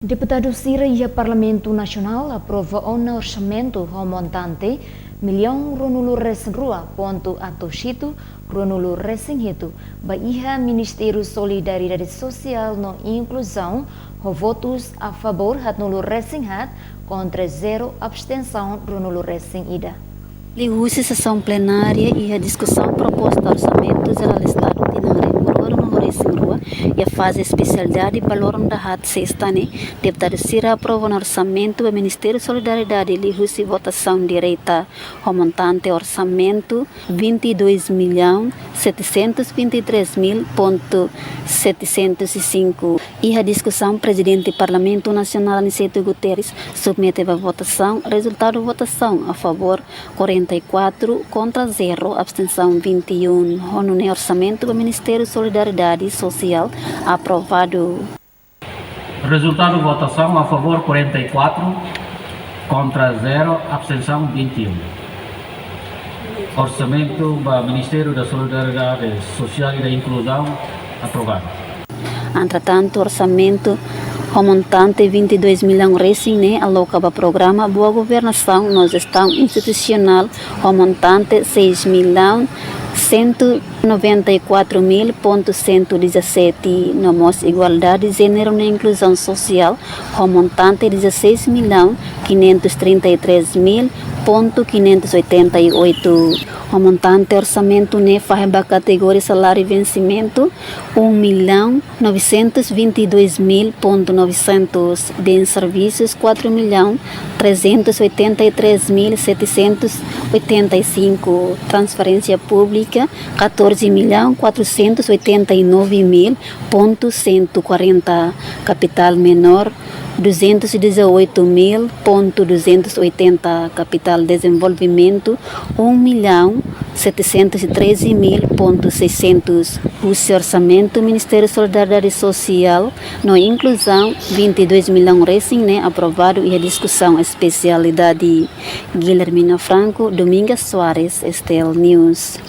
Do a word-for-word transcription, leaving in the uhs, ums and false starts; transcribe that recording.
Deputadu sira iha Parlamentu Nasionál aprova ona orsamentu ho montante millaun ruanulu resin rua pontu atus hitu ruanulu resin hitu ba iha Ministériu Solidariedade Sosiál no Inkluzaun, ho votus a favór haatnulu resin haat, kontra zero, abstensaun ruanulu resin ida. Liuhusi sesaun plenária iha diskusaun proposta orsamentu jerál Estadu tinan rihun rua ruanulu resin rua iha faze espesialidade balun dahaat sesta ne'e, deputadu sira aprova ona orsamentu ba Ministériu Solidariedade liuhusi votasaun direta, ho montante orsamentu vinte e dois milhão setecentos vinte e três mil ponto setecentos e cinco. Iha diskusaun, Prezidente Parlamentu Nasionál Aniceto Guterres submete ba votasaun rezultadu votasaun a favór quarenta e quatro, kontra zero, abstensaun vinte e um. Ho nune'e orsamentu ba Ministériu Solidariedade Sosiál aprovadu. Rezultadu votasaun: a favór quarenta e quatro, kontra zero, abstensaun vinte e um. Orsamentu ba Ministériu da Solidariedade Sosiál i da Inkluzaun aprovadu. Entretantu, orsamentu ho montante vinte e dois millaun resin ne'e aloka ba programa Boa Governasaun no Jestaun Institusionál ho montante seis millaun cento noventa e quatro mil ponto cento e dezassete, no mós Igualdade, Jéneru no Inkluzaun Sosiál ho montante dezasseis millaun quinhentos trinta e três mil ponto quinhentos oitenta e oito. Ho montante orsamentu ne'e fahe ba kategoria saláriu vensimentu um milhão novecentos vinte e dois mil ponto novecentos, bens serviços quatro milhão trezentos oitenta e três mil setecentos oitenta e cinco, transferência pública catorze milhão quatrocentos oitenta e nove mil ponto cento e quarenta, capital menor duzentos e dezoito mil ponto duzentos e oitenta, capital desenvolvimento um milhão setecentos e treze mil ponto seiscentos. Husi orsamentu Ministériu Solidariedade Sosiál no Inkluzaun, vinte e dois millaun resin ne'e aprovadu iha diskusaun espesialidade. Guilhermina Franco, Domingas Soares, S T L News.